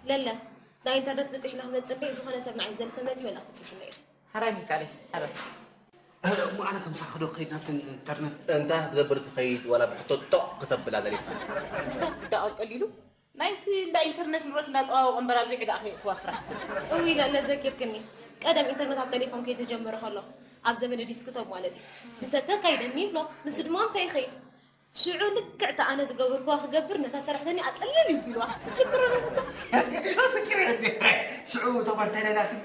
ለለ፣ ናይ ኢንተርነት ብፅሕ ንክመፅለይ ዝኾነ ሰብ ንዓይ ዝደሊ ተመፂ ወላ ክትፅንሕለይ ኢኺ። ሓራይ ሚካለይ፣ ሓራይ። እሞ ኣነ ከምሳኺ ዶ ክኸይድ ናብቲ ኢንተርነት? እንታይ ክትገብር ትኸይድ? ዋላ ብሕቶ ጦቕ ክተብላ ደሊኻ? ምሕታት ክዳቐል ቀሊሉ ናይቲ እንዳ ኢንተርነት ንብረት እንዳጠዋወቐ እምበር ኣብዚ ዕዳ ከየእትዋ ፍራሕ። እውይ ለለ ዘኪርክኒ። ቀደም ኢንተርነት ኣብ ቴሌፎን ከይተጀመረ ከሎ ኣብ ዘመነ ዲስክቶፕ ማለት እዩ። እንተ ተካይደኒ ይብሎ ንሱ ድማ ምሳይ ይኸይድ። ሽዑ ልክዕ እታ ኣነ ዝገበርክዋ ክገብር ነታ ሰራሕተኛ ኣጸልል እዩ ቢልዋ። ትዝክሮ ዶ እታ? ዝክር እንዴ ሽዑ እቶም ኣልተለላትን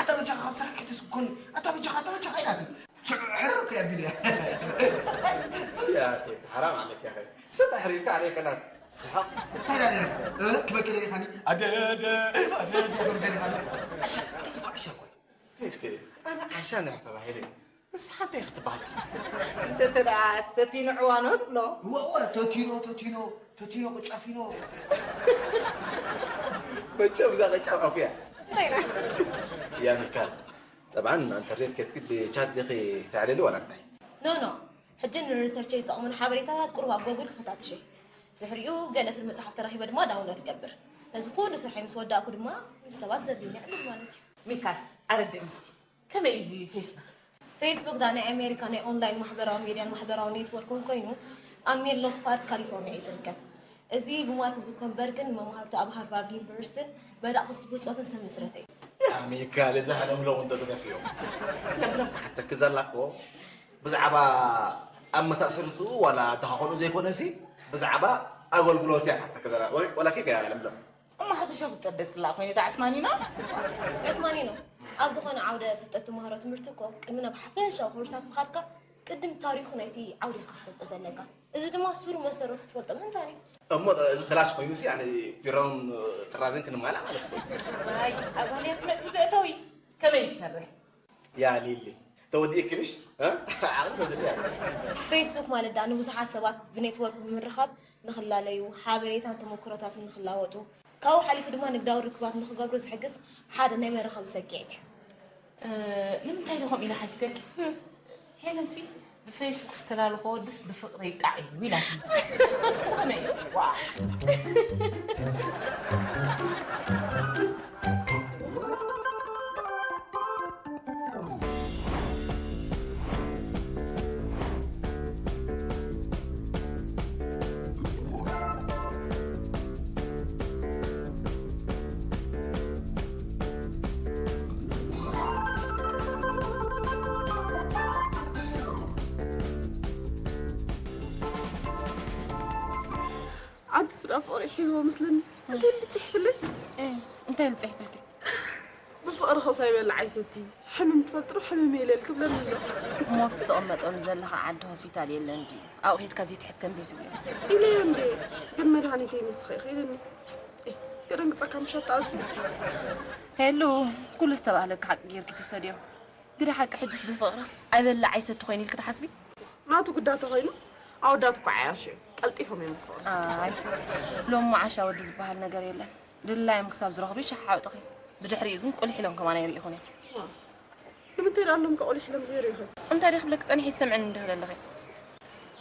ኣታ በጃኻ ካብ ስራሕ ከይትስጎኒ ኣታ በጃኻ ኣታ በጃኻ ኢላትን ሽዑ ሕርር ከየቢል እያ ያቴ ሓራም ኣለካ ኸ ስብ ኣሕሪርካ ኣነ ከላት ትስሕቕ እንታይ ዳለ ክበቂ ደሊኻኒ ኣደደ ኣደደ ዞም ደሊኻኒ ዓሻ እንታይ ዝኮ ዓሻ እኮ ቴቴ ኣነ ዓሻ እንድሕር ተባሂለ ንስኻ እንታይ ክትበሃል ኢኻ? እንተ እንተ ደኣ ተቲኖ ዕዋኖ ትብሎ። እወ እወ ተቲኖ ተቲኖ ተቲኖ ቅጫ ፊኖ። መቸም እዛ ቅጫ ጠፊያ። ያ ሚካል ጠብዓን ናብ ኢንተርኔት ኬድኪ ብቻት ዲኺ ተዕልሊ ዋላ እንታይ? ኖ ኖ ሕጂ ንሪሰርቸይ ዝጠቕሙኒ ሓበሬታታት ቁሩብ ኣብ ጎግል ክፈታትሽ እየ። ድሕሪኡ ገለ ፍሪ መጽሓፍ ተረኺበ ድማ ዳውንሎድ እገብር። ነዚ ኩሉ ስርሐይ ምስ ወዳእኩ ድማ ምስ ሰባት ዘድልዩኒ እዕልል ማለት እዩ። ሚካል ኣረድእኒ እስኪ። ከመይ እዚ ፌስቡክ? ፌስቡክ ዳ ናይ ኣሜሪካ ናይ ኦንላይን ማሕበራዊ ሜድያን ማሕበራዊ ኔትወርክን ኮይኑ ኣብ ሜንሎ ፓርክ ካሊፎርኒያ እዩ ዝርከብ። እዚ ብማርክ ዙከንበርግን ንመማህርቱ ኣብ ሃርቫርድ ዩኒቨርሲቲን መዳቕስቲ ብፁዓትን ዝተመስረተ እዩ። ያ ሚካል እዚ ሃለውለው እንዶ ግደፍዮ። ለምለም ትሓተኪ ዘላ እኮ ብዛዕባ ኣመሳሰልትኡ ዋላ ኣተኻኸልኡ ዘይኮነሲ ብዛዕባ ኣገልግሎት እያ ትሓተኪ ዘላ። ወላ ኬፍ እያ ለምለም። እሞ ሓፈሻዊ ፍልጠት ደጽላ ኮይነ እታ ዕስማኒኖ? ዕስማኒኖ፣ ኣብ ዝኾነ ዓውደ ፍልጠት ትመሃሮ ትምህርቲ እኮ ቅድሚ ናብ ሓፈሻዊ ኮርሳት ምኻድካ ቅድም ታሪኹ ናይቲ ዓውደ ኢኻ ክትፈልጦ ዘለካ። እዚ ድማ ሱር መሰረቱ ክትፈልጦ ምእንታን እዩ። እሞ እዚ ክላስ ኮይኑሲ ኣነ ቢራውን ጥራዝን ክንማላእ ማለት እኮ እዩ። ዋይ፣ ኣብ ባህልያት ነጥቢ ደእታዊ ከመይ ዝሰርሕ? ያ ሊሊ ተወዲእኪ ምሽ ዓቕሊ ተድልያ ፌስቡክ ማለት ዳ ንብዙሓት ሰባት ብኔትወርክ ብምርኻብ ንኽላለዩ፣ ሓበሬታን ተመክሮታትን ንኽላወጡ፣ ካብኡ ሓሊፉ ድማ ንግዳዊ ርክባት ንኽገብሩ ዝሕግዝ ሓደ ናይ መራኸቢ ሰኪዕት እዩ። ንምንታይ ዶ ከምኡ ኢለ ሓቲተኪ? ሄለንሲ ብፌስቡክ ዝተላለኾ ወድስ ብፍቕሪ ይጣዕ እዩ ኢላትኒ። እዚ ከመይ እዩ? ዋ! ኣንቲ ስድራ ፍቕሪ ሒዝዎ መስለኒ እንታይ ኢሉ ዝፅሒፍለይ እንታይ ኢሉ ፅሒፍልኪ ብፍቕሪ ኸሳ ይበልዕ ኣይሰቲ ሕምም ትፈልጢ ዶ ሕምም የለል ክብለኒ ኣሎ እሞ ኣብቲ ትቕመጠሉ ዘለኻ ዓዲ ሆስፒታል የለን ድዩ ኣብኡ ኬድካ ዘይትሕከም ዘይትብልዮ ኢለዮ እንዴ ግን መድሃኒተይ ንስኺ ኢኺ ኢለኒ ገደንግፀካ ምሻ ተኣዝብ ሄሉ ኩሉ ዝተባህለኪ ሓቂ ጌርኪ ትውሰድዮ ግደ ሓቂ ሕጅስ ብፍቕርስ ኣይበልዕ ኣይሰቲ ኮይኑ ኢልኪ ትሓስቢ ናቱ ግዳ ተኾይኑ ኣወዳት እኮ ዓያሹ እዮም ቀልጢፎም እዮም ብፍቕሪ ኣይ ሎም መዓሻ ወዲ ዝበሃል ነገር የለን ድላዮም ክሳብ ዝረኽቡ ይሸሓጥኺ ብድሕሪኡ ግን ቁልሕ ኢሎም ከማን ኣይርኢኹን እዮም ንምንታይ ደኣ ሎም ከቑልሕ ኢሎም ዘይርኢኹ እንታይ ደኣ ክብለኪ ጸኒሐ ይሰምዕኒ እንድህ ለለኺ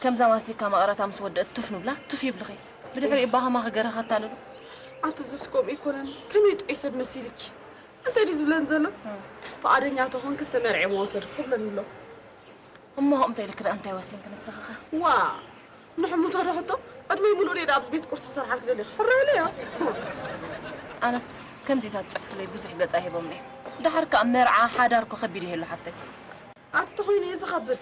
ከምዛ ማስቲካ መቐረታ ምስ ወደአት ቱፍ ንብላ ቱፍ ይብልኺ ብድሕሪኡ እባ ከማኺ ገረኻ ኣታልሉ ኣቲ እዝስ ከምኡ ኣይኮነን ከመይ ጥዑይ ሰብ መሲልኪ እንታይ ድዩ ዝብለን ዘሎ ፍቓደኛ ተኾንክስ ተመርዕየ ምወሰድኩ ክብለኒ ኣሎ እሞ ከምኡ ተይልኪ ደኣ እንታይ ወሲንኪ ንስኺ ኸ ዋእ ንሕሙቶ ዶ ሕቶ ዕድመይ ሙሉእ ደኣ ኣብዚ ቤት ቁርሲ ክሰርሓልኪ ደሊኺ ሕራይ ኢለዮ ኣነስ ከምዚታት ፅሑፍለይ ብዙሕ ገፅ ኣይህቦምን'የ ደሓር ከኣ መርዓ ሓዳር እኮ ከቢድ ይህሉ ሓፍተይ ኣቲ ተኾይኑ እዩ ዝኸብድ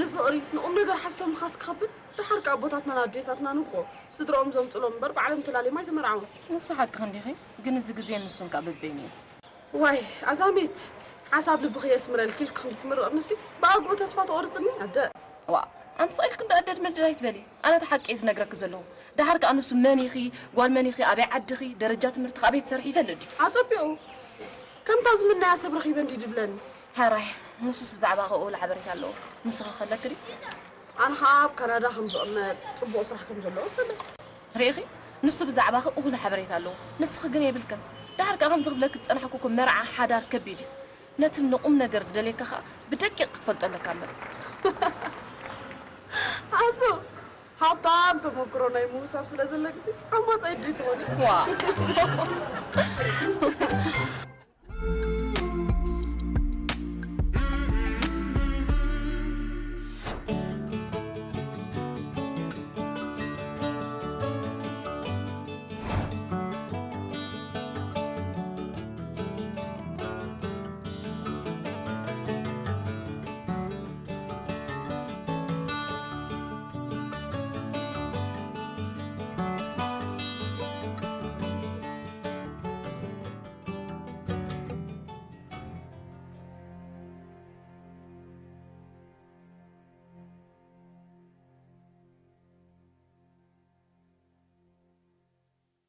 ንፍቕሪ ንቑምነገር ሓቲቶምኻስ ክኸብድ ደሓር ከኣ ኣቦታትናን ኣዴታትናን እኮ ስድርኦም ዘምፅእሎም እምበር ባዕሎም ተላልዮም ኣይተመርዓዉን ንሱ ሓቅኺ እንዲኺ ግን እዚ ግዜን ንሱን ከኣ በበይኑ እዩ ዋይ ኣዛሚት ሓሳብ ልብኺ የስምረልኪ ኢልኪ ክንዲ ትምርቕንሲ ብኣግኡ ተስፋ ትቖርፅኒ ኣደ ዋእ ኣንቲ ስቕ ኢልኪ እንዶ ኣደ ድመድር ኣይትበሊ ኣነ እቲ ሓቂ እየ ዝነግረኪ ዘለኹ ደሓር ከኣ ንሱ መን ኢኺ ጓል መን ኢኺ ኣበይ ዓድኺ ደረጃ ትምህርትኺ ኣበይ ትሰርሒ ይፈልጥ ድዩ ኣፀቢቑ ከምታ ዝምነያ ሰብ ረኺበ እንዲ ድብለኒ ሓራይ ንሱስ ብዛዕባኺ እኹል ሓበሬታ ኣለዎ ንስኺ ከ ኣለኪ ድዩ ኣነ ኸኣ ኣብ ካናዳ ከም ዝቕመጥ ጽቡቕ ስራሕ ከም ዘለዎ እፈልጥ ርኢኺ ንሱ ብዛዕባኺ እኹል ሓበሬታ ኣለዎ ንስኺ ግን የብልክን ደሓር ከኣ ከምዚ ክብለኪ ዝጸናሕኩ እኮ መርዓ ሓዳር ከቢድ እዩ ነቲ ንቑም ነገር ዝደልየካ ኸኣ ብደቂቕ ክትፈልጦ ኣለካ እምበር ኣሱ ሃብታም ተመክሮ ናይ ምውሳብ ስለ ዘለኪ ሲ ኣብ መጻኢ ድልይቲ ትኾኒ። ዋ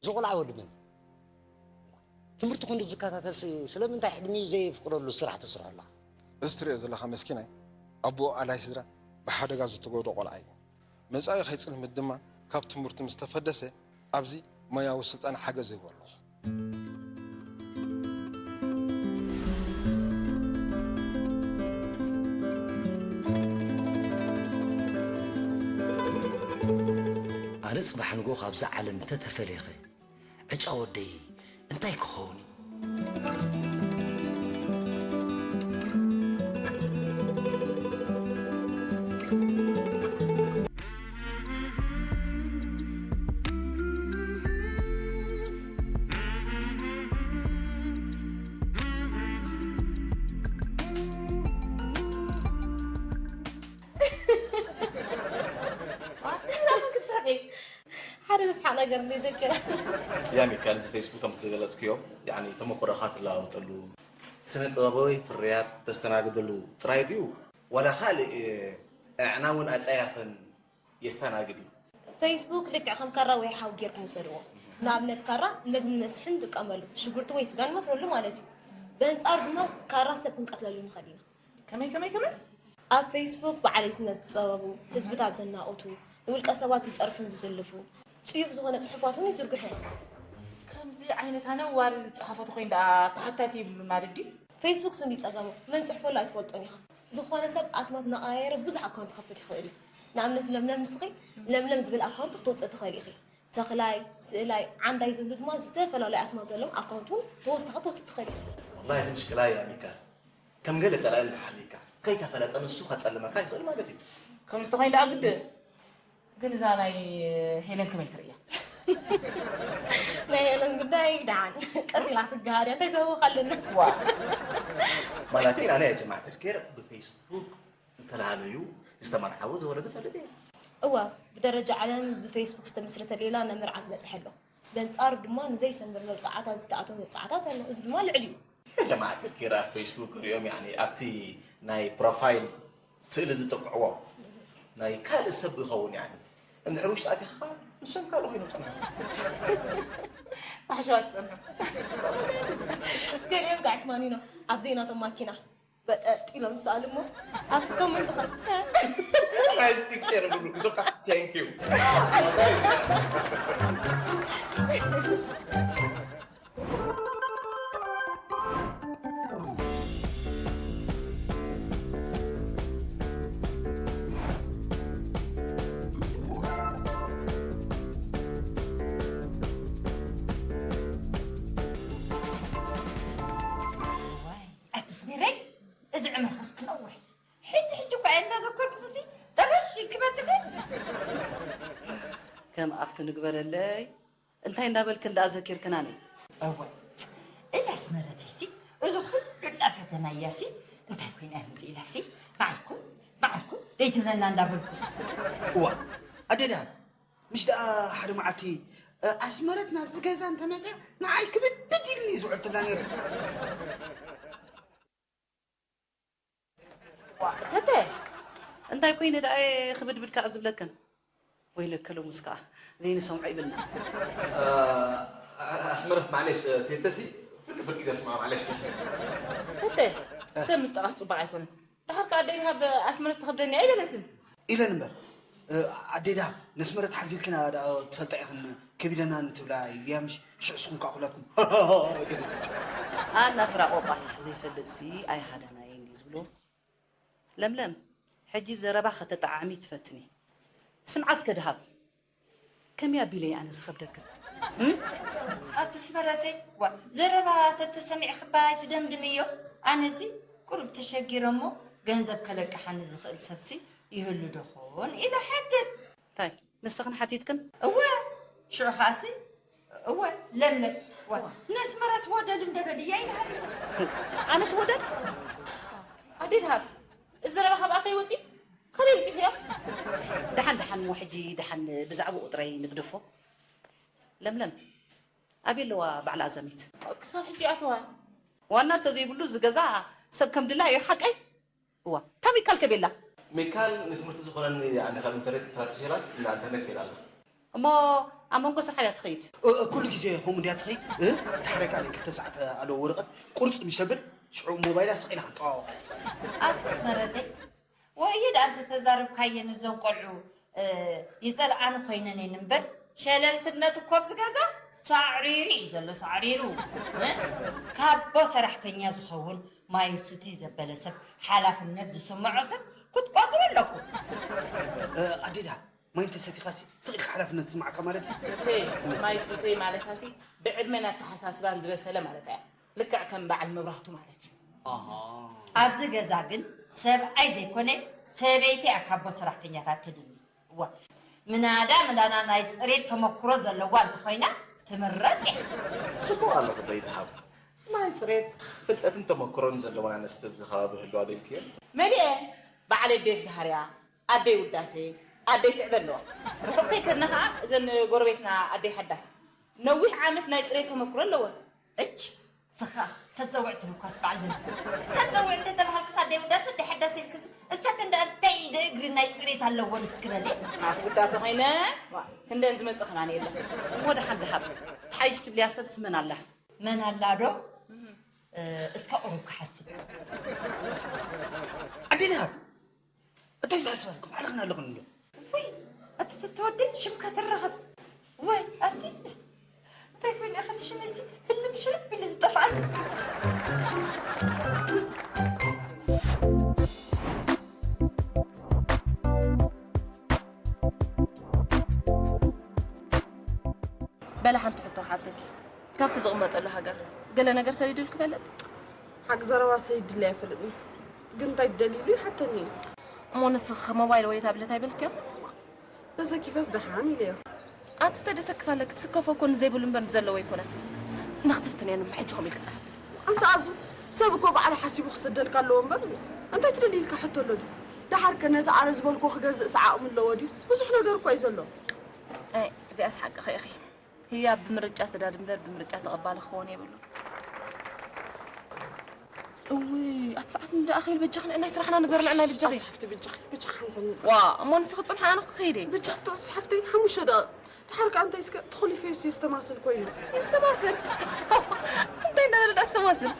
እዚ ቆልዓ ወዲ መን? ትምህርቲ ክንዲ ዝከታተልሲ ስለምንታይ ዕድሚኡ ዘየፍቅደሉ ስራሕ ተስርሖ ኣለኻ? እዚ ትሪኦ ዘለኻ መስኪናይ ኣቦኡ ኣላይ ስድራ ብሓደጋ ዝተጎድኦ ቆልዓ እዩ። መጻኢ ከይጽልምት ድማ ካብ ትምህርቱ ምስ ተፈደሰ ኣብዚ ሞያዊ ስልጠና ሓገዝ ይህቦ ኣለኹ። ኣነ ጽባሕ ንግሆ ካብዛ ዓለም እንተ ተፈልየኸ ዕጫ ወደይ እንታይ ክኸውን እዩ? ሓደ ዘስሓቕ ነገር እንደ ዘኪራ ያ ሚካል እዚ ፌስቡክ ከምቲ ዝገለጽክዮ ያኒ ተመክሮኻ ትለዋወጠሉ ስነ ጥበባዊ ፍርያት ተስተናግደሉ ጥራይ ድዩ ዋላ ካልእ ኣዕናውን ኣጸያፍን የስተናግድ እዩ? ፌስቡክ ልክዕ ከም ካራ ወይ ሓው ጌርኩም ውሰድዎ። ንኣብነት ካራ ንምግቢ መስርሒ ንጥቀመሉ፣ ሽጉርቲ ወይ ስጋ ንመፍረሉ ማለት እዩ። በንጻሩ ድማ ካራ ሰብ ክንቀትለሉ ንኽእል ኢና። ከመይ ከመይ ከመይ? ኣብ ፌስቡክ ብዓሌትነት ዝጸበቡ፣ ህዝብታት ዘናቑቱ፣ ንውልቀ ሰባት ዝጸርፉን ዝዝልፉ፣ ጽዩፍ ዝኾነ ጽሑፋት እውን ይዝርግሑ እዮም። ከምዚ ዓይነት ኣነዋሪ ዝጸሓፎ ተኾይኑ ደኣ ተሓታቲ ይብሉና ድዲ? ፌስቡክ ስም ይጸገሙ፣ መን ጽሕፈሉ ኣይትፈልጦን ኢኻ። ዝኾነ ሰብ ኣስማት እናቐያየረ ብዙሕ ኣካውንት ክኸፍት ይኽእል እዩ። ንኣብነት ለምለም ንስኺ ለምለም ዝብል ኣካውንት ክተውፅእ ትኽእል ኢኺ። ተኽላይ፣ ስእላይ፣ ዓንዳይ ዝብሉ ድማ ዝተፈላለዩ ኣስማት ዘለዎም ኣካውንት እውን ተወሳኺ ተውፅእ ትኽእል ኢኺ። ወላሂ እዚ ምሽክላ እያ ሚካል። ከም ገለ ፀላኢ እንተሃልይካ ከይተፈለጠ ንሱ ከፀልመካ ይኽእል ማለት እዩ። ከምዚ ተኾይኑ ደኣ ግድን ግን እዛ ናይ ሄለን ከመይ ትርእያ? ናይ ሄለን ጉዳይ ደሓን ቀስ ኢላ ትገሃር እያ። እንታይ ዘህውኽ ኣለና? ዋ ማለተይ ኣነ ጀማዓ ተድኬር ብፌስቡክ ዝተላለዩ ዝተመርዓዉ ዝወለዱ ፈልጥ እየ። እወ ብደረጃ ዓለም ብፌስቡክ ዝተመስረተ ሌላ ናብ መርዓ ዝበፅሐ ኣሎ። በንፃሩ ድማ ንዘይሰምር መብፅዓታት ዝተኣተወ መብፅዓታት ኣሎ። እዚ ድማ ልዕሊ እዩ። ጀማዓ ተድኬር ኣብ ፌስቡክ ሪኦም ያኒ ኣብቲ ናይ ፕሮፋይል ስእሊ ዝጥቅዕዎ ናይ ካልእ ሰብ ይኸውን ያኒ እንድሕር ውሽጢ ኣቲኻ ንሶም ካልእ ኮይኖም ጸንሖም ፋሕሸዋ ትጸንሑ ገሊኦም ጋዕስ ማኒኖ ኣብ ዘይናቶም ማኪና በጠጥ ኢሎም ዝሰኣሉ እሞ ኣብቲ ኮመንት ኸ ናይስ ፒክቸር ብሉ ብዙካ ቴንክ ዩ ኣቲ ስሚረይ እዚ ዕምርኽስ ክነውሕ ሕጂ ሕጂ እኳ እየ እንዳዘከርኩኽሲ ጠበሽ ኢልኪ መፂኺ ከም ኣፍኪ ንግበረለይ እንታይ እንዳበልክን ደኣ ዘኪርክናኒ። እወ እዛ ኣስመረተይሲ እዚ ኩሉ እንዳፈተናያሲ እንታይ ኮይና እያ መፂኢላሲ በዓልኩም በዓልኩም ደይትብለና እንዳበልኩ። እዋ ኣደ ደሃብ ምሽ ደኣ ሓደ መዓልቲ ኣስመረት ናብዚ ገዛ እንተመፅያ ንዓይ ክብድብድ ኢልኒ ዝውዕል ትብላ ነይሩ። ተተ እንታይ ኮይነ ደኣ እየ ክብድብድ ከዓ ዝብለክን? ወይለከ ሎምስ ከዓ ዘይንሰምዖ ይብልና። ኣስመረት ማዕሌሽ ቴተሲ ፍርቂ ፍርቂ ደስማ ማዕሌሽ። ተተ ሰብ ምጥቓስ ፅቡቕ ኣይኮነን። ደሓር ከዓ ኣደይ ሃብ ኣስመረት ትኸብደኒ ኣይበለትን። ኢለን እምበር ኣደይ ደሃብ ነስመረት ሓዚልክና ደኣ ትፈልጣ ኢኽን ከቢደና ንትብላ እያ ምሽ ሽዕ ስኹም ከዓ ኩላትኩም ኣላ ፍራ ቆቋሕ ዘይፈልጥ ሲ ኣይሃዳናየን ድዩ ዝብሎ ለምለም ሕጂ ዘረባ ከተጠዓዕሚ ትፈትኒ ስምዓ እስከ ደሃብ ከመይ ኣቢለ ኣነ ዝኸብደክን? እም? ኣቲ ኣስመረተይ፣ ዋ፣ ዘረባ ተተሰሚዕኽባ ኣይትደምድምዮ። ኣነዚ ቁሩብ ተሸጊረ እሞ ገንዘብ ከለቅሓኒ ዝኽእል ሰብሲ ይህሉ ዶ ኾን ኢለ ሓትት። እንታይ? ንስኽን ሓቲትክን? እወ፣ ሽዑ ኸኣሲ፣ እወ፣ ለምለም፣ ዋ፣ ነስመረት ወደል እንደ በልያ ኢልሃኒ። ኣነስ ወደል? ኣዴ ድሃብ፣ እዚ ዘረባ ካብ ኣፈይ ወፂኡ? ከመይ ኣምፂኽዮ? ደሓን፣ ደሓን፣ እሞ ሕጂ ደሓን ብዛዕባኡ ጥራይ ንግደፎ። ለምለም፣ ኣበይ ኣለዋ በዓል ኣዛሚት? ክሳብ ሕጂ ኣተዋ። ዋና እንተዘይብሉ እዚ ገዛ ሰብ ከም ድላዩ እዩ፣ ሓቀይ? እዋ፣ እታ ሚካል ከ ቤላ? ሚካል ንትምህርቲ ዝኾነኒ ኣነ ካብ ኢንተርኔት ተፈታቲሸላስ እንዳ ኢንተርኔት ከይዳ ኣላ። እሞ ኣብ መንጎ ስራሕ እያ ትኸይድ? እ፣ እ፣ ኩሉ ግዜ ከምኡ እንድያ ትኸይድ? እ፣ ድሕረይ ከኣ ናይ ክልተ ሰዓት ኣለዎ ወረቐት ቁርጽ ምስ ተብል ሽዑ ሞባይላ ስቕ ኢላ ክትጠዋወቕ እያ ትኸይድ። ኣቲ ኣስመረተይ፣ ወዮ ደኣ እንተተዛረብካየን እዞን ቆልዑ፣ እ፣ ይጸልዓኒ ኮይነን እየን እምበር፣ ሸለልትነት እኮ ኣብዚ ገዛ ሳዕሪሩ እዩ ዘሎ፣ ሳዕሪሩ። እ፣ ካቦ ሰራሕተኛ ዝኸውን ማይ ስቲ ዘበለ ሰብ፣ ሓላፍነት ዝስምዖ ሰብ ክትቆጽሩ ኣለኩም። እ፣ ኣዴዳ፣ ማይ እንተሰቲኻሲ ስቕ ኢልካ ሓላፍነት ዝስምዓካ ማለት እዩ። እተይ፣ ማይ ስተይ ማለታሲ ብዕድመን ኣተሓሳስባን ዝበሰለ ማለታ እያ። ልክዕ ከም በዓል መብራህቱ ማለት እዩ። ኣሃ። ኣብዚ ገዛ ግን ሰብኣይ ዘይኮነ ሰበይቲ እያ ካቦ ሰራሕተኛታት ትድሊ። እዋ፣ ምናዳ ምናዳ ናይ ጽሬት ተመኩሮ ዘለዋ እንተኾይና ትምረጽ እያ። ጽቡቕ ኣለኺ ኣደይ ደሃብ። ናይ ጽሬት ፍልጠትን ተመኩሮን ዘለወን ኣንስቲ ኣብዚ ከባቢ ህልዋ ዶ ኢልክየን? መሊኤ፣ በዓል ኣደይ ዝግሃርያ፣ ኣደይ ውዳሴ፣ ኣደይ ትዕበ ኣለዋ። ርሑቕ ከይከድና ኸኣ እዘን ጎረቤትና ኣደይ ሓዳስ ነዊሕ ዓመት ናይ ጽሬት ተመኩሮ ኣለወን። እች፣ ስኻ ሰብ ጸውዕ ትብል እኳስ በዓል በለስ። ሰብ ጸውዕ እንተ ተባሃልክስ ኣደይ ውዳሰ፣ ኣደይ ሓዳስ ኢልክስ፣ እሳት እንዳ እንታይ ኢደ እግሪ ናይ ጽሬት ኣለወን እስኪ በሊ። ናቲ ውዳተ ኾይነ፣ ክንደን ዝመጽእ ኸማን የለን። እሞ ደሓን ደሃብ፣ ትሓይሽ ትብልያ ሰብ ስመን ኣላ? መን ኣላ ዶ? እ፣ እስከ ቁሩብ ክሓስብ። ኣደይ ደሃብ፣ እንታይ ዝሓስብ ኣለኩም? ባዕልኽን ኣለኽን እንዶ። ወይ፣ ኣቲ ተተወደይ ሽም ከተረኽብ። ወይ፣ ኣቲ እንታይ ኮይነ ኢኻ እቲ ሽመይሲ ህልም ሽርብ ኢሉ ዝጠፍኣኒ። በለ ሓንቲ ሕቶ ክሓተኪ። ካብቲ ዝቕመጠሉ ሃገር ገለ ነገር ሰዲዱልኪ ይፈልጥ? ሓቂ ዘረባ ሰዲዱለይ ኣይፈልጥን። ግን እንታይ ትደልዩ ኢሉ ይሓተኒ እዩ። እሞ ንስኺ ኸ ሞባይል ወይ ታብለት ኣይበልክዮን? ተሰኪፈስ ደሓን ኢለዮ። ኣንቲ ተደሰክፍ ኣለኪ፣ ትስከፎ እኮ ንዘይብሉ እምበር ንዘለዎ ኣይኮነን። ንኽትፍትንዮ እሞ ሕጂ ከምኡ ኢልኪ ጸሓፊ። ኣንታ ኣዙ፣ ሰብ እኮ ባዕሉ ሓሲቡ ክሰደልካ ኣለዎ እምበር፣ እንታይ ትደሊ ኢልካ ሕቶ ኣሎ ድዩ? ደሓር ከ ነቲ ኣነ ዝበልኩ ክገዝእስ ዓቕሚ ኣለዎ ድዩ? ብዙሕ ነገር እኮ እዩ ዘሎ። ኣይ፣ እዚኣስ ሓቅኺ ኢኺ። ህያብ ብምርጫ ሰዳድ እምበር ብምርጫ ተቐባሊ ክኸውን የብሉን። እውይ፣ ኣቲ ሰዓት ንደኣ ኸይል በጃኺ ንዕናይ ስራሕና ንግበር ንዕናይ በጃኺ። ኣስሓፍቲ በጃኺ፣ በጃኺ ሓንሳብ ንውጣ። ዋ፣ እሞ ንስኺ ጽንሒ ኣነ ክኸይድ እየ። በጃኺ ቶ ኣስሓፍተይ ሓሙሽተ ደቂቕ። ድሓር ከኣ እንታይ እስከ እቲ ኹሊፈ የስተማስል ኮይኑ። የስተማስል? እንታይ እንዳበለ ደኣ ኣስተማስል?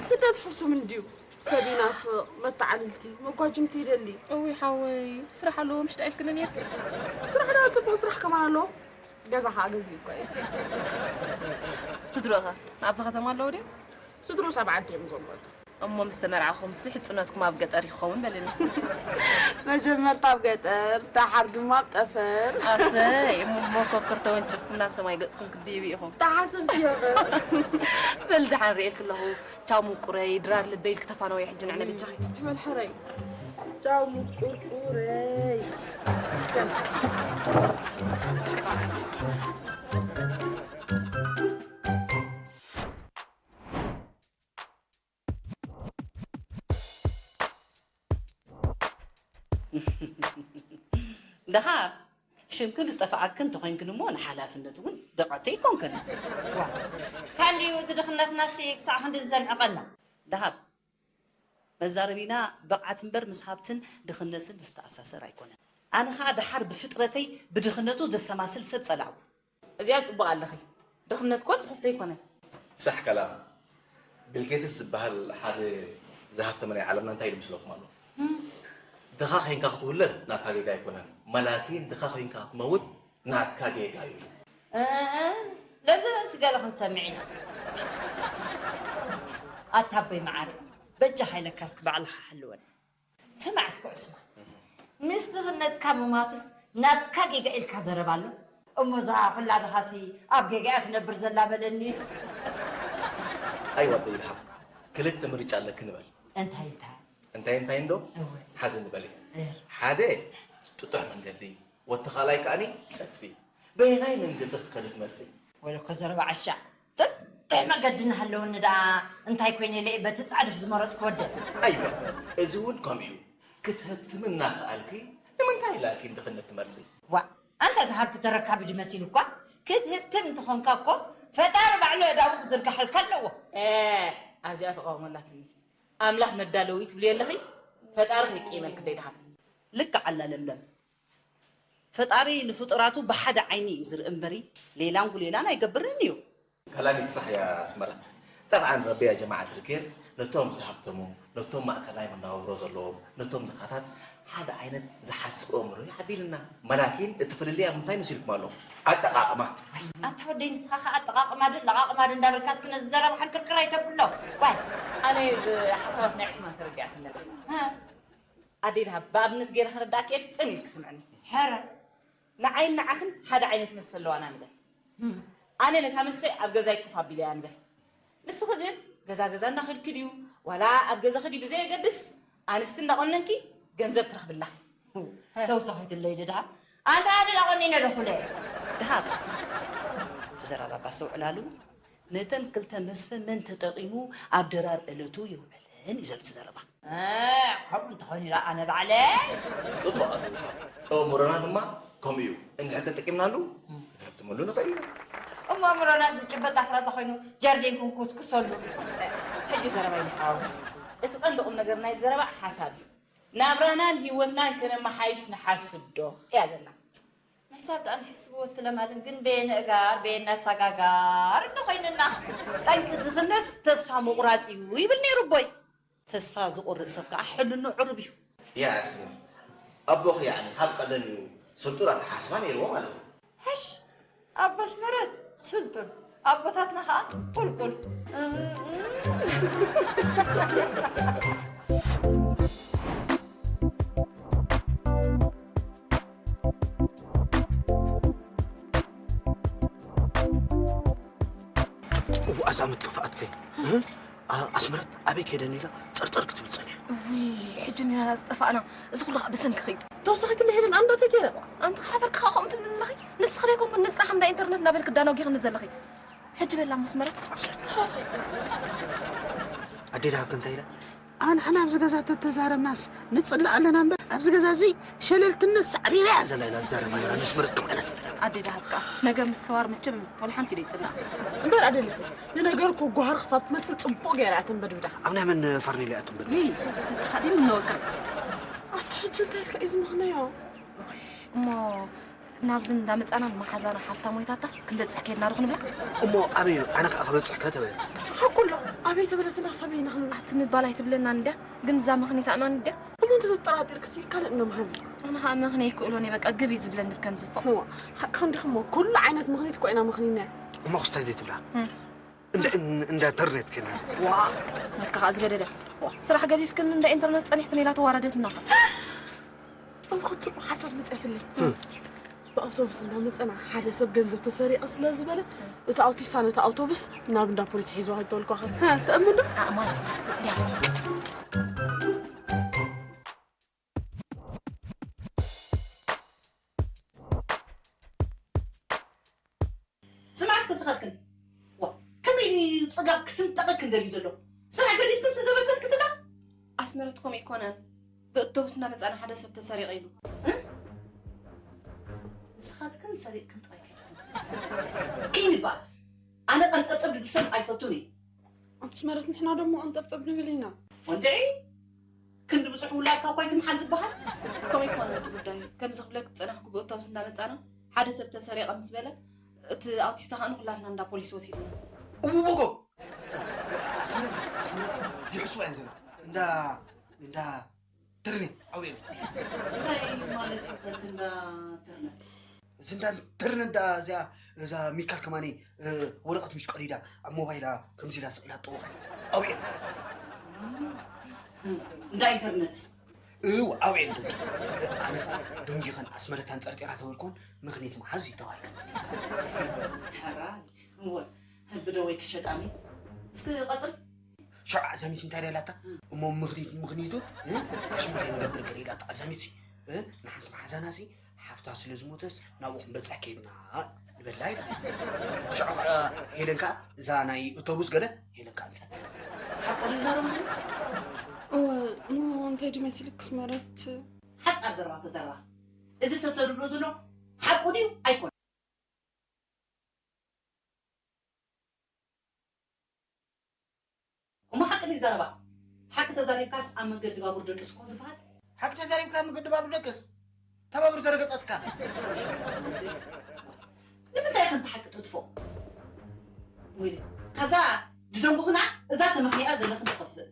ስደት ሕሱም እንድዩ። ሰብ ይናፍቕ፣ መተዓልልቲ፣ መጓጅምቲ ይደሊ። እውይ ሓወይ፣ ስራሕ ኣለዎ ምሽ ደኣ ኢልክኒ ነይርኪ። ስራሕ ደኣ ጽቡቕ ስራሕ ከማን ኣለዎ። ገዛ ኸኣ ገዚኡ እኳ እየ። ስድሮኸ ኣብዛ ከተማ ኣለዉ ድዮም? ስድሮስ ኣብ ዓዲ እዮም ዘለዉ። እሞ ምስ ተመርዓኹምሲ ሕጽነትኩም ኣብ ገጠር ይኸውን በልኒ። መጀመርታ ኣብ ገጠር፣ ደሓር ድማ ኣብ ጠፈር። ኣሰይ፣ እሞ መኮኮር ተወንጭፍኩም ናብ ሰማይ ገጽኩም ክትድይቡ ኢኹም። ተሓስብ ድዮ? በል ደሓን ርእየልኪ ኣለኹ። ቻው ምቁረይ፣ ድራር ልበይ ኢልኪ ተፋነወይ ሕጂ ንዕነ በጃኺ። ጽሕ በል ሕረይ። ቻው ምቁርቁረይ። ደሓር ሽምክን ዝጠፍኣክን እንተኾይንክን እሞ ንሓላፍነት እውን በቐዕቲ ኣይኮንክን። ዋ፣ ካንድዩ እዚ ድኽነትናሲ ክሳዕ ክንድዚ ዘንዕቐና? ደሃብ፣ መዛረቢና ብቕዓት እምበር ምስ ሃብትን ድኽነትን ዝተኣሳሰር ኣይኮነን። ኣነ ኸኣ ደሓር ብፍጥረተይ ብድኽነቱ ዘሰማስል ሰብ ጸላእኩ። እዚኣ ጽቡቕ ኣለኺ። ድኽነት እኮ ጽሑፍቲ ኣይኮነን። ሳሕ ከላም። ቢል ጌትስ ዝበሃል ሓደ ዝሃብተመ ናይ ዓለምና እንታይ ኢሉ መስለኩም ኣሎ? ድኻ ኼንካ ክትውለድ ናትካ ጌጋ ኣይኮነን። መላኪን ድኻ ኼንካ ክትመውት ናትካ ጌጋ እዩ። እ፣ እ፣ እ፣ ለብዘበንሲ ገለ ክንሰምዕ ኢና። ኣታ ኣቦይ መዓረይ፣ በጃኻ ኢለካ እስኪ ባዕልኻ ሓልወን። ስማዕ እስኪ ዑስማን፣ ምስ ድኽነትካ ምማትስ ናትካ ጌጋ ኢልካ ዘረባ ኣሎ? እሞ እዛ ኩላ ድኻሲ ኣብ ጌጋ እያ ትነብር ዘላ በለኒ። ኣይዋ ኣደይ ደሃብ፣ ክልተ ምርጫ ኣለኪ ንበል። እንታይ እንታይ? እንታይ እንታይ እንዶ? እወ። ሓዚ ንበል። እህ። ሓደ ጥጡሕ መንገዲ፣ ወቲ ካልኣይ ከኣኒ ጸድፊ። በየናይ መንገዲ ክትከዲ ትመርጺ? ወለኮ ዘረባ ዓሻ። ጥጡሕ መገዲ እናሃለወኒ ደኣ እንታይ ኮይነ ኢለ እየ በቲ ጻድፍ ዝመረጽኩ ወደ። ኣይዋ፣ እዚ እውን ከምኡ እዩ። ክትህብትሚ እናኸኣልኪ ንምንታይ ኢላኪ ንድኽነት ትመርጺ? ዋእ፣ ኣንታ እቲ ሃብቲ ተረካቢ ድመሲሉ እኳ ክትህብትም እንተኾንካ እኮ ፈጣሪ ባዕሉ ኣእዳዉ ክዝርግሓልካ ኣለዎ። ኤ፣ ኣብዚኣ ተቃውሞ ኣላትኒ። ኣምላኽ መዳለዊ ትብልዮ ኣለኺ? ፈጣሪ ከይቅየመልኪ ደይ ደሃብ። ልክዕ ኣላ ለምለም። ፈጣሪ ንፍጡራቱ ብሓደ ዓይኒ እዩ ዝርኢ እምበሪ ሌላን ጉሌላን ኣይገብርን እዩ። ከላሚት ሳሕያ ኣስመረት፣ ጠብዓን ረቢ ያ ጀማዓት ልኬር ነቶም ዝሃብተሙ፣ ነቶም ማእከላይ መናውብሮ ዘለዎም፣ ነቶም ድኻታት ሓደ ዓይነት ዝሓስብ ኣእምሮ እዩ ዓዲልና። መላኪን እቲ ፍልልይ ኣብ ምንታይ መሲልኩም ኣሎ? ኣጠቓቕማ። ኣታ ወደይ ንስኻ ኸኣ ኣጠቓቕማ ዶ ለቓቕማ ዶ እንዳበልካ እስኪ ነዚ ዘረባኻ ክርክር ኣይተብሎ። ዋይ ኣነ እዚ ሓሳባት ናይ ዑስማን ተረዲኣትኒ ኣላ። ኣደይ ደሃብ ብኣብነት ገይረ ከረዳእኪ እየ ጽን ኢልኪ ስምዕኒ። ሕረ ንዓይን ንዓኽን ሓደ ዓይነት መስፈ ኣለዋና ንበል። ኣነ ነታ መስፈይ ኣብ ገዛይ ኮፍ ኣቢለያ ንበል። ንስኺ ግን ገዛ ገዛ እናኸድኪ ድዩ ዋላ ኣብ ገዛኺ ድዩ ብዘየገድስ ኣንስቲ እናቖነንኪ ገንዘብ ትረኽብላ። ተውሳኺትለይ ዶ ደሃብ ኣንታ ኣነ ዳቖኒነ ዶ ኩለ። ደሃብ እቲ ዘረባ እባ ኣስተውዕላሉ። ነተን ክልተ መስፈ መን ተጠቒሙ ኣብ ድራር እለቱ የውዕለን እዩ ዘሎ እቲ ዘረባ። ከምኡ እንተኾይኑ ደኣ ኣነ ባዕለይ። ጽቡቕ ኣእምሮና ድማ ከምኡ እዩ። እንድሕር ተጠቂምናሉ ክንሃብትመሉ ንኽእል ኢና። እሞ ኣእምሮና ዝጭበጥ ኣፍራዛ ኮይኑ ጀርዲን ክንኩስኩሰሉ። ሕጂ ዘረባይ ንሓዋውስ። እቲ ቀንዲ ቁም ነገር ናይ ዘረባ ሓሳብ እዩ። ናብራናን ህይወትናን ከነመሓይሽ ንሓስብ ዶ እያ ዘላ። ምሕሳብ ደኣ ንሕስብ ወትለ ማለት ግን በየነ እጋር በየና ሳጋጋር እንዶ ኮይንና። ጠንቂ ዝኽነስ ተስፋ ምቑራጽ እዩ ይብል ነይሩ ኣቦይ። ተስፋ ዝቑርጽ ሰብ ከኣ ሕልኑ ዕሩብ እዩ። ያስሚን ኣቦኺ ያዕኒ ካብ ቀደም እዩ ስልጡን ኣተሓሳስባ ነይርዎ ማለት እዩ። ሕሽ ኣቦ ኣስመረት ስልጡን ኣቦታትና ከኣ ቁልቁል። እዋእ ኣዛ ምትክፍኣት ከይ ኣስመረት ኣበይ ከይደን ኢላ ጸርጸር ክትብል ጸኒሓ። እውይ ሕጂ ኒና ዝጠፋእና እዚ ኩሉ ከዓ ብሰንክኺ እዩ። ተወሳኺ ትምሄርን ኣንዳ ተጌረ ኣንቲ ሓፈርኪ ከዓ ከምኡ ትብልኒ ኣለኺ። ንስኺ ደይኮንኩን ንፅናሕ እንዳ ኢንተርነት እንዳበልክ እዳኖጊኽኒ ዘለኺ። ሕጂ በላ ኣስመረት። ኣዴ ደሃብኪ እንታይ ኢላ? ኣንሕና ኣብዚ ገዛ ተተዛረብናስ ንጽላእ ኣለና እምበር ኣብዚ ገዛ እዚ ሸለልትነት ሳዕቤና እያ ዘላ ኢላ ትዛረብ ነይራ። ኣስመረት ከምኡ ኢላ ትዛረብ። ኣዴ ደሃብካ ነገር ምስዋር መቸም ወላ ሓንቲ ኢለ ይጽላእ። እምበር ኣደለኺ ንነገር እኮ ጓህሪ ክሳብ ትመስል ጽቡቕ ገይራ እያ ተንበድብዳ። ኣብ ናይ መን ፋርኔሎ እያ ትንበድብዳ? ይይ ተተኻዲ ምነወካ ኣታ ሕጂ እንታይ ኢልካ እዩ ዝምኽነዮ? እሞ ናብዚ እንዳመጻና ንመሓዛና ሓፍታ ሞይታታስ ክንበጽሕ ከድና ዶ ክንብላ? እሞ ኣበይ ኣነ ከኣ ክበጽሕ ከ ተበለት። ሓቁሎ ኣበይ ተበለትና ሰበይ ንኽንብል ኣቲ ምባል ኣይትብለና እንድያ ግን እዛ ምኽኒታእና እንድያ እሞ እንተ ዘጠራጢርክሲ ካልእ እኖ መሓዚ ኣነ ከኣ ምኽኒ ኣይክእሎን እየ በቃ ግብ እዩ ዝብለኒ ከም ዝፎ እሞ ሓቅኺ እንዲኺ እሞ ኩሉ ዓይነት ምኽኒት እኮ ኢና መኽኒናዮ እሞ ክስታይ ዘይትብላ እንደ እንደ ኢንተርኔት ከና ዋ መካ ከኣ ዝገደደ ዋ ስራሕ ገዲፍክን እንደ ኢንተርኔት ጸኒሕክን ኢላ ተዋረደትና እሞ ክትጽቡ ሓሳብ መጽያትለይ ብኣውቶቡስ እንዳመጸና ሓደ ሰብ ገንዘብ ተሰሪቐ ስለ ዝበለ እቲ ኣውቲስታ ነቲ ኣውቶቡስ ናብ እንዳ ፖሊስ ሒዝዋ ክተወልኳኸ ተእምን ዶ ኣእማኒት ዲያብስ ስምዓ እስከ ስኻትክን ዋ ከመይ እዩ ጽጋብ ክስንጠቐክን ደልዩ ዘሎ ስራሕ ገዲፍክን ስዘበበት ክትላ ኣስመረት ከምኡ ኣይኮነን ብእቶብስ እናመፃና ሓደ ሰብ ተሰሪቑ ኢሉ ንስኻትክን ሰሪቕክን ጥራይ ከይትኾኑ ኪንባስ ኣነ ቀንጠብጠብ ድብል ሰብ ኣይፈቱን እዩ ኣንቱስ መረት ንሕና ደሞ ቀንጠብጠብ ንብል ኢና ወንድዒ ክንዲ ብዙሕ ውላድካ እኳ ኣይትምሓል ዝበሃል ከምኡ ኣይኮነ እቲ ጉዳይ ከምዚ ክብለክ ዝፀናሕኩ ብእቶብስ እናመፃና ሓደ ሰብ ተሰሪቐ ምስ በለ እቲ ኣውቲስታ ከዓ ንኩላትና እንዳ ፖሊስ ወሲድና እውቦጎ ኣስመረት ኣስመረት ይሕስዋ እየን ዘሎ እንዳ እንዳ ትርኒ ኣብኡ እየን ፀኒሐን እንታይ ማለት እዩ ከቲ እንዳ ትርነ እዚ እንዳ ትርኒ እንዳ እዚኣ እዛ ሚካል ከማኒ ወረቐት ምሽ ቀዲዳ ኣብ ሞባይላ ከምዚ ኢላ ስቕላ ጠወቐ ኣብኡ እየን ፀኒሐን እንዳ ኢንተርነት እው ዓብየ እንድርጊ ኣነ ኸዓ ደንጊኸን ኣስመረታን ጸርጺራ ተበልኮን ምኽኒት መሓዝ እዩ ተባሂሉ። ሕራይ፣ እወ፣ ብደወይ ክሸጣኒ። እስኪ ቀጽል። ሽዑ ኣዛሚት እንታይ ደላታ? እሞ ምኽኒት፣ ምኽኒቱ፣ እ? ኣሽሙ ዘይንገብር ገለ ኢላታ ኣዛሚት ሲ፣ እ? ንሓንቲ መሓዛና ሲ፣ ሓፍታ ስለ ዝሞተስ ናብኡ ክንበጽሕ ከይድና ንበላ ኢላታ። ሽዑ ኸዓ ሄለን ከኣ እዛ ናይ ኣውቶቡስ ገለ ሄለን ከኣ ኣምጻት። ሓቆ ድዩ ዝዛረብ ዘሎ? እወ፣ እሞ እንታይ ድዩ መሲልክስ መረት? ሓጻር ዘረባ ተዛረባ። እዚ ተተድሎ ዘሎ ሓቁ ድዩ ኣይኮነን? እሞ ሓቂ ድዩ ዘረባ? ሓቂ ተዛሪብካስ ኣብ መንገዲ ባቡር ደቅስ እኮ ዝበሃል። ሓቂ ተዛሪብካ ኣብ መንገዲ ባቡር ደቅስ? እታ ባቡር ዘረገጸትካ። ንምንታይ ኢኻ ነታ ሓቂ ተጥፍኦ? ወይለይ፣ ካብዛ ድደንጉኽና እዛ ተመኺኣ ዘለኽን ትኸፍእ።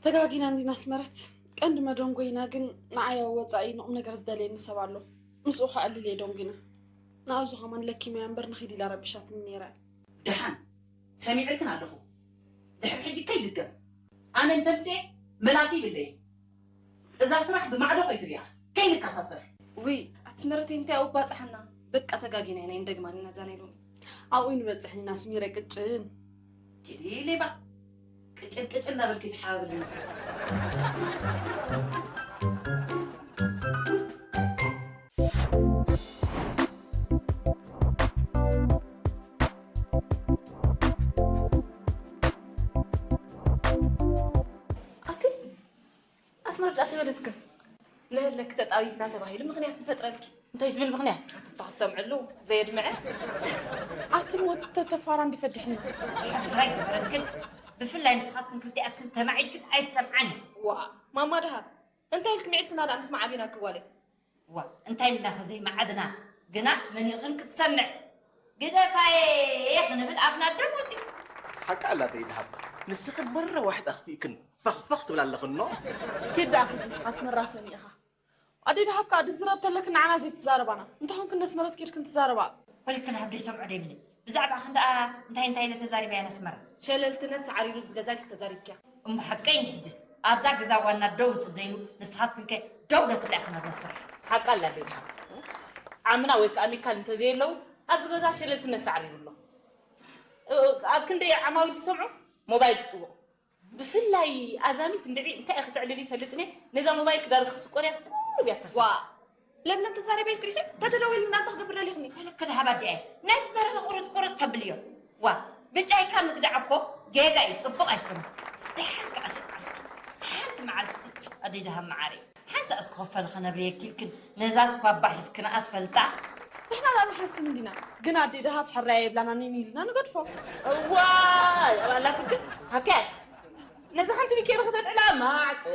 ተጋጊና እንዲና ኣስመረት። ቀንዲ መደንጎይና ግን ንዓይ ኣብ ወጻኢ ንቑም ነገር ዝደልየኒ ሰብ ኣሎ። ምስኡ ከዕልል እየ ደንጉይና። ንኣዙ ከማን ለኪመያ እምበር ንኺድ ኢላ ረቢሻትኒ ነይራ። ደሓን ሰሚዐልክን ኣለኹ። ድሕሪ ሕጂ ከይድገም። ኣነ እንተምፅኤ መላሲ ይብለይ። እዛ ስራሕ ብማዕዶ ከይትሪኣ። ከይንከሳሰር። ውይ፣ ኣቲ ኣስመረተይ እንታይ ኣብኡ ባፅሓና? በቃ ተጋጊና ኢና፣ ኣይንደግማን ኢና እዛ ናይ ሎሚ። ኣብኡ ንበፅሕ ኢና ኣስሚረ ቅጭን። ኪዲ ሌባ። ቅጭን ቅጭን እናበልኪ ትሓባብልኒ። ኣቲ ኣስመራ ዳኣ ተበለትክን። ንህለክ ተጣቢብና ተባሂሉ ምኽንያት ንፈጥረልኪ። እንታይ ዝብል ምኽንያት? ኣቲ እታ ክትሰምዕሉ ዘየድምዐ። ኣቲ ሞት ተተፋራ እንዲፈድሕና። ሕራይ ገበረክን። ብፍላይ ንስኻትክን ክልቲኣትክን ተማዒድክን ኣይትሰምዓን ኢኽን። ዋ ማማ ደሃብ እንታይ ኢልክ ምዒድክና ደኣ ምስ መዓቢና ክዋለይ። ዋ እንታይ ኢልና ኸ ዘይመዓድና ግና መኒእኽን ክትሰምዕ ግደፋየ ክንብል ኣፍና ደሞት እዩ። ሓቂ ኣላ ደይ ደሃብ ንስኽን መረ ዋሕድ ኣኽፊእክን ፈኽፈኽ ትብል ኣለኽን ኖ። ኪድ ደኣ ኺድ ንስኻስ መራ ሰሚእኻ። ኣደይ ደሃብ ከኣ ድዝረብ ተለክን ንዓና ዘይትዛረባና እንተኾንክን ነስመረት ኪድክን ትዛረባ። ወለክን ሃብ ደይ ሰምዖ ደይብለ ብዛዕባ ክንደኣ እንታይ እንታይ ኢለ ተዛሪበያ ነስመራ። ሸለልትነት ሰዓሪሩ ብዝገዛልክ ተዛሪብክያ። እሞ ሓቀይ ንሕጅስ ኣብዛ ገዛ ዋና ደው እንተዘይሉ ንስኻትክንከ ደው ዶ ትብላ ኢኽን ኣብዛ ስራሕ። ሓቃ ኣላ ደይ ደሃብ ዓምና ወይ ከኣ ሚካል እንተዘየለዉ ኣብዚ ገዛ ሸለልትነት ሰዓሪሩ ኣሎ። ኣብ ክንደይ ዓማዊል ትሰምዑ ሞባይል ትጥውቑ። ብፍላይ ኣዛሚት እንድዒ እንታይ ክትዕልል ይፈልጥኒ ነዛ ሞባይል ክዳርግ ክስቆርያስ ቁሩብ እያ ተፈ ዋ ለምለም ተዛረበ ኢልክልኪ ተተደዊሉ እናንተ ክገብር ደሊኽኒ። ልክል ሃባ ዲኣይ ነቲ ዘረባ ቁርጥ ቁርጥ ከብልዮ። ዋ ብጫይካ ምግዳዕ እኮ ጌጋ እዩ ጽቡቕ ኣይኮነ። ድሓር ከዓስ እስኪ ሓንቲ መዓልቲ ኣደይ ደሃብ መዓረይ ሓንሳእ እስኪ ክፈል ኸነብርየኪ ኢልክን ነዛ ስኳባ ሒዝክንኣ ትፈልጣ። ንሕና ዳ ንሓስብ እንዲና ግን ኣደይ ደሃብ ሕራይ የብላና ኒን ኢልና ንገድፎ። እዋይ ኣባላትክን ሃካይ ነዚ ሓንቲ ቢኬሪ ከተልዕላ ማዕጥጥ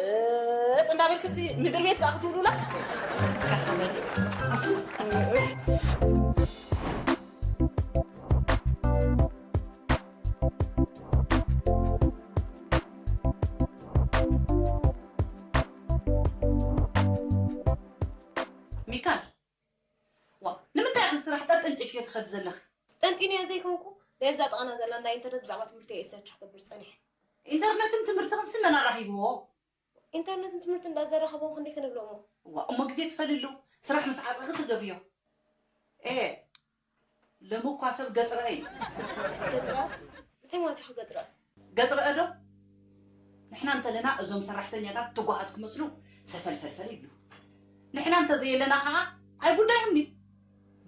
እንዳበልክሲ ምድሪ ቤት ከኣ ክትውሉላ። ስካ ክበል። ሚካል ዋ ንምንታይ ኢኺ ስራሕ ጠንጢንክዮ ትኸዲ ዘለኺ? ጠንጢንዮ ዘይኮንኩ ናይ ኣብዛ ጥቓና ዘላ እንዳ ኢንተርነት ብዛዕባ ትምህርቲ እየ እሳቸው ክገብር ጸኒሐ። ኢንተርነትን ትምህርትኽን ስመን ኣራኺብዎ? ኢንተርነትን ትምህርቲ እንዳዘራኸቦም ክንደይ ክንብሎሞ? ዋ እሞ ግዜ ትፈልሉ ስራሕ ምስ ዓጸኺ ትገብርዮ። ኤ ሎሚ እኳ ሰብ ገጽ ረአ እዩ። ገጽ ረአ እንታይ ማለት እዩ ገጽ ረአ? ገጽ ረአ ዶ? ንሕና እንተለና እዞም ሰራሕተኛታት ትጉሃት ክመስሉ ሰፈልፈልፈል ይብሉ። ንሕና እንተዘየለና ከዓ ኣይጉዳዮም እዩ።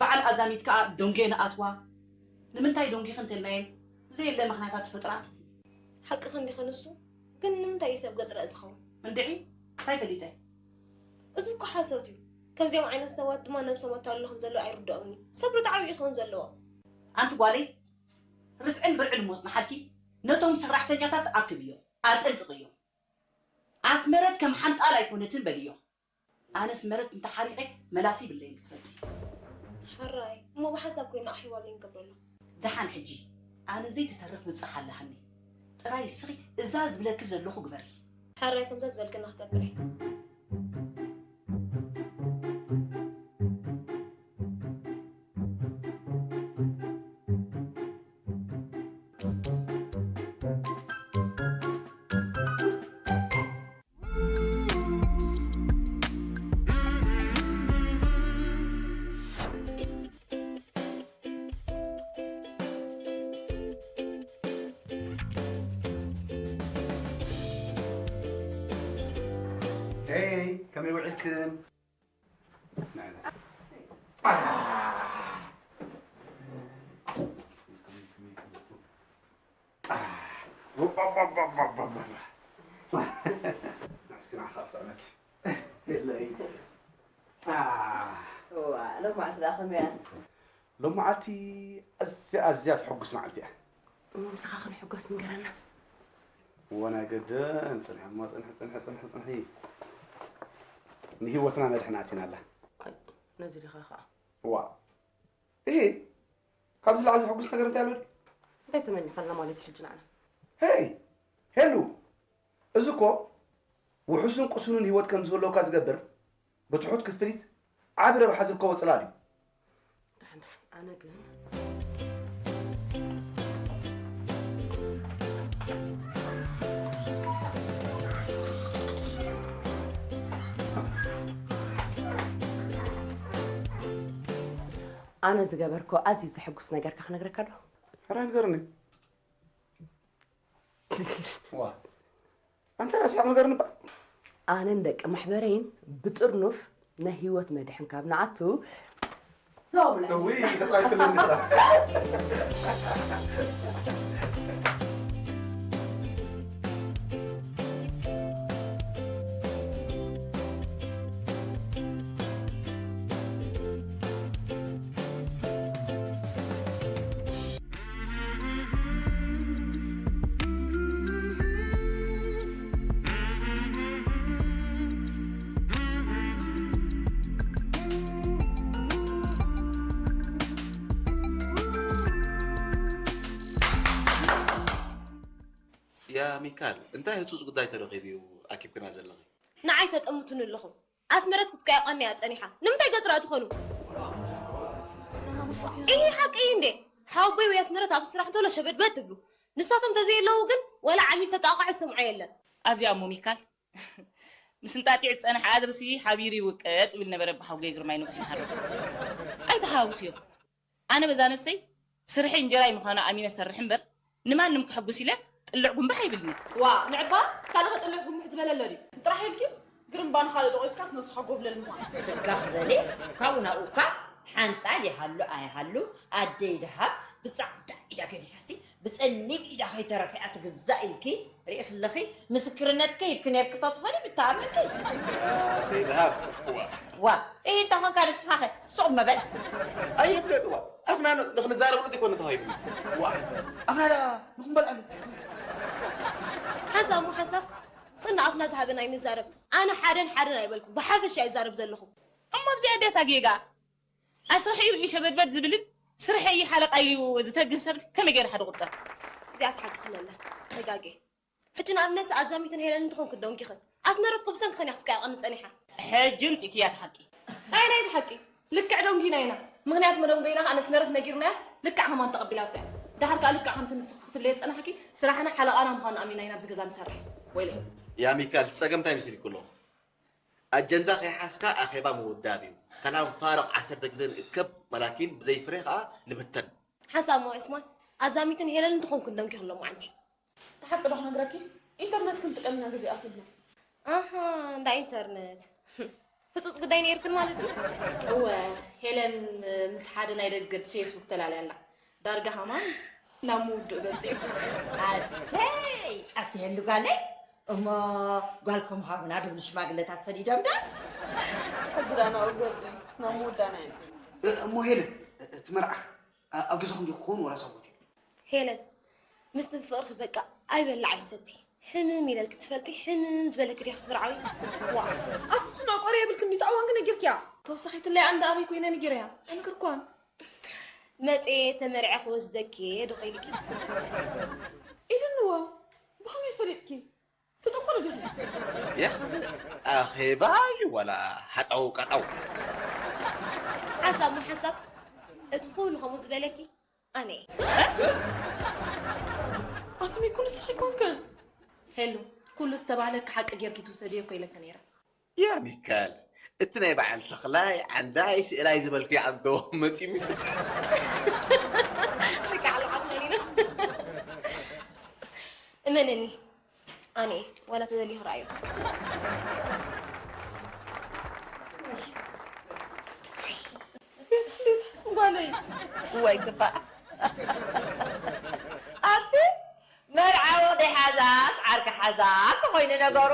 በዓል ኣዛሚት ከዓ ደንጉየ ንኣትዋ ንምንታይ ደንጉይኺ እንተልናየን ዘየለ ምኽንያታት ትፈጥራ። ሓቅኺ እንዲኺ ንሱ ግን ንምንታይ እዩ ሰብ ገጽ ረአ ዝኸውን? እንድዒ እንታይ ፈሊጠ? እዚ እኮ ሓሶት እዩ። ከምዚኦም ዓይነት ሰባት ድማ ነብሶም ኣታልሎ ከም ዘለዉ ኣይርድኦምን እዩ። ሰብ ርትዓዊ እዩ ክኸውን ዘለዎ። ኣንቲ ጓለይ ርትዕን ብርዕን እሞ ጽንሓልኪ ነቶም ሰራሕተኛታት ኣክብዮም ኣጠንቅቕዮም። ኣስመረት ከም ሓንጣል ኣይኮነትን በልዮም። ኣነስ መረት እንተሓሪቐ መላሲ ይብለይን ክትፈልጢ። ሕራይ እሞ ብሓንሳብ ኮይና ኣኺዋ ዘይንገብረሉ። ደሓን ሕጂ ኣነ ዘይትተርፍ ምብጻሕ ኣለሃኒ። ጥራይ እስኺ እዛ ዝብለኪ ዘለኹ ግበሪ። ሕራይ ከምዛ ዝበልክና ክገብር እየ። ከመይ ውዒልክን? ናስኪ ንዓኻ ክስዕመኪ። የለይ። ዋ፣ ሎማዓንቲ ደኣ ከመይ እያ? ሎማዓንቲ ኣዝያ፣ ኣዝያ ተሐጉስ መዓልቲ እያ። እሞ ምሳኻ ክንሕጎስ ንገረና። እወ፣ ናይ ገደን ጽንሒ እሞ፣ ጽንሒ፣ ጽንሒ፣ ጽንሒ፣ ጽንሒ። ንህይወትና መድሕን ኣቲናላ። ኣይ፣ ነዚ ዲኻ ኸዓ? ዋ። እሂ፣ ካብዚ ላዕሊ ዘሐጉስ ነገር እንታይ ኣሎ ድዩ? እንታይ ተመኒኻልና ማለት እዩ ሕጂ ንዓና? ሄይ፣ ሄሉ፣ እዚ እኮ ውሑስን ቅሱንን ህይወት ከም ዝህልወካ ዝገብር፣ ብትሑት ክፍሊት ዓቢ ረብሓ ዝርከቦ ጽላል እዩ። ደሓን፣ ደሓን፣ ኣነ ግን ኣነ ዝገበርኮ ኣዝዩ ዘሐጉስ ነገርካ ክነግረካ ዶ? ሕራይ ንገርኒ። ዋ፣ ኣንተ ራስኻ ንገርኒ እባ። ኣነን ደቂ ማሕበረይን ብጥርኑፍ ናይ ህይወት መድሕን ካብ ንኣቱ፣ ሰው ብላ። እውይ፣ ተጻዊትልኒ ጥራሕ። ያ ሚካል፣ እንታይ ህጹጽ ጉዳይ ተረኺቡ እዩ ኣኪብክና ዘለኺ? ንዓይ ተጠምቱኒ ኣለኹም። ኣስመረት ክትቀየቐኒ እያ ጸኒሓ። ንምንታይ ገጽ ራእ ትኾኑ? ይሄ ሓቂ እዩ እንዴ? ሓወቦይ ወይ ኣስመረት ኣብ ስራሕ እንተሎ ሸበድበድ ትብሉ። ንሳቶም ተዘየለዉ ግን ወላ ዓሚል ተጣቕዖ ዝሰምዖ የለን። ኣብዚኣ እሞ ሚካል፣ ምስ እንጣጢዕ ዝጸንሐ ኣድርሲ ሓቢሩ ይውቀጥ ይብል ነበረ ኣቦሓጎይ ግርማይ ነብሱ ይምሓሮ። ኣይተሓዋውስዮ። ኣነ በዛ ነብሰይ ስርሐይ እንጀራይ ምዃኑ ኣሚነ ሰርሕ እምበር ንማንም ከሐጉስ ኢለ ጥልዕ ጉንባሕ ኣይብልኒ። ዋ፣ ንዕባ ካልእ ጥልዕ ጉንብሕ ዝበለ ኣሎ ድዩ? ጥራሕ ኢልኪ ግርምባ ንኻልእ ዶ ቆይስካስ ነብስኻ ጎብለል ምዃን። ስጋ ክበሊ ካብኡ ናብኡ እኳ ሓንጣል ይሃሉ ኣይሃሉ ኣደይ ደሃብ ብጻዕዳ ኢዳ ገዲፋሲ ብጸሊም ኢዳ ከይተረፈ እያ ትግዛእ ኢልኪ ርኢኺ ኣለኺ። ምስክርነትኪ ሂብኪ ነርኪ ተትኾኒ ምተኣመንኪ። ኣደይ ደሃብ፣ ዋ። ዋ፣ እይ እንተ ኾንካ ንስኻኸ ሱቕ መበል። ኣይብለጥ፣ ዋ። ኣፍና ን-፣ ንኽንዛረብ ጥራይ ኮነ ተዋሂቡ። ዋ፣ ኣፍና ደኣ ንኽንበልዓሉ። ሓንሳብ እሞ ሓንሳብ ጽና ኣፍና ዝሃበና ኣይንዛረብ። ኣነ ሓደን ሓደን ኣይበልኩ፣ ብሓፈሻ ይዛረብ ዘለኹ። እሞ ኣብዚኣ ድያ እታ ጌጋ? ኣስርሐ እዩ ሸበድበድ ዝብልን ስርሐ እዩ ሓለቓ ኢሉ ዝተግህ ሰብ ከመይ ገይረ ሓደ ቁጸር? እዚኣስ ሓቂ ክለላ ተጋጌ። ሕጂ ንኣብነት ኣዛሚትን ሄለንን እንተኾንኩ ደንጊኽን። ኣስመረት እኮ ብሰንክኽን እያ ክትቀያቐኒ ጸኒሓ። ሕጂ ምጺእክያ እቲ ሓቂ። ኣይ ናይቲ ሓቂ። ልክዕ ደንጊና ኢና። ምኽንያቱ መደንጎይና ከኣ ነስመረት ነጊርናያስ ልክዕ ከማን ተቐቢላቶ እያ። ደሓር ከኣ ልክዕ ከምቲ ንስኺ ክትብለዮ ዝጸናሕኪ ስራሕና ሓለቓና ምዃኑ ኣሚና ኢና ኣብዚ ገዛ ንሰርሕ። ወይለይ። ያ ሚካል፣ እቲ ጸገም እንታይ መሲልኪ ኣሎ? ኣጀንዳ ከይሓዝካ ኣኼባ ምውዳብ እዩ። ከላም ፋርቕ ዓሰርተ ግዜ ንእከብ፣ ወላኪን ብዘይ ፍሬ ከኣ ንብተን። ሓንሳብ እሞ ዑስማን፣ ኣዛሚትን ሄለንን እንተኾንኩ ደንጊኽን ሎማዓንቲ። እቲ ሓቂ ዶ ክነግረኪ? ኢንተርነት ክንጥቀም ኢና ግዜ ኣትዩልና። ኣሃ፣ እንዳ ኢንተርነት። ህጹጽ ጉዳይ ነይርክን ማለት ድዩ? እወ፣ ሄለን ምስ ሓደ ናይ ደገ ብፌስቡክ ተላልያ ኣላ። ዳርጋ ሃማን ናብ ምውድኡ ገጽ እዩ። ኣሰይ! ኣቲ ሄሉ ጓለይ፣ እሞ ጓልኩም ሃቡና ድብሉ ሽማግለታት ሰዲዶም ዶ? ሕጂ ደኣ ናብኡ ገጽ እዩ፣ ናብ ምውዳና ኢና። እ-፣ እሞ ሄለን፣ እ-፣ እቲ መርዓኽ ኣ-፣ ኣብ ገዛኹም ዲኹም ክኸውን ወላስ ኣብ ሆቴል? ሄለን፣ ምስቲ ብፍቕርኺ በቃ ኣይበልዕ ኣይሰቲ። ሕምም ኢለልኪ ትፈልጢ? ሕምም ዝበለኪ ዲኺ ክትምርዓዊ? ዋ፣ ኣስፍና ቆሪ የብልክን ድዩ? ተኣዋንኪ ነጊርክያ። ተወሳኺትለይ ኣንዳ ኣበይ ኮይነ ነጊረያ? ኣይነገርኳን። መጽየ ተመርዐ ክወስደኪ ዶ ከይልኪ? ኢልንዋ፣ ብኸመይ ፈሊጥኪ? ትጥቁር ዲኺ? ያኸዚ ኣኼባ እዩ ዋላ ሃጣው ቃጣው? ሓሳብ ሞ ሓሳብ፣ እቲ ኩሉ ከምኡ ዝበለኪ ኣነ እየ። ኣቲ ሚኩ ንስኺ ኮንክን? ሄሉ፣ ኩሉ ዝተባህለኪ ሓቂ ጌርኪ ትውሰድዮ እኮ ኢለኪ ነይረ። ያ ሚካል፣ እቲ ናይ በዓል ተኽላይ ዓንዳይ ስእላይ ዝበልኩ ይዓንቶ መጺኡ ምስ በቃ፣ ዓለኻ ስለ እኔ ነው። እመነኒ፣ ኣነ ዋላ ተደልዩ ክረኣዮ። ቤት እንዴት ሓስም ጓለይ? ወይ ክፋእ። ኣቲ መርዓዊ ደይሓዛስ ዓርኪ ሓዛ እኮ ኮይኑ ነገሩ።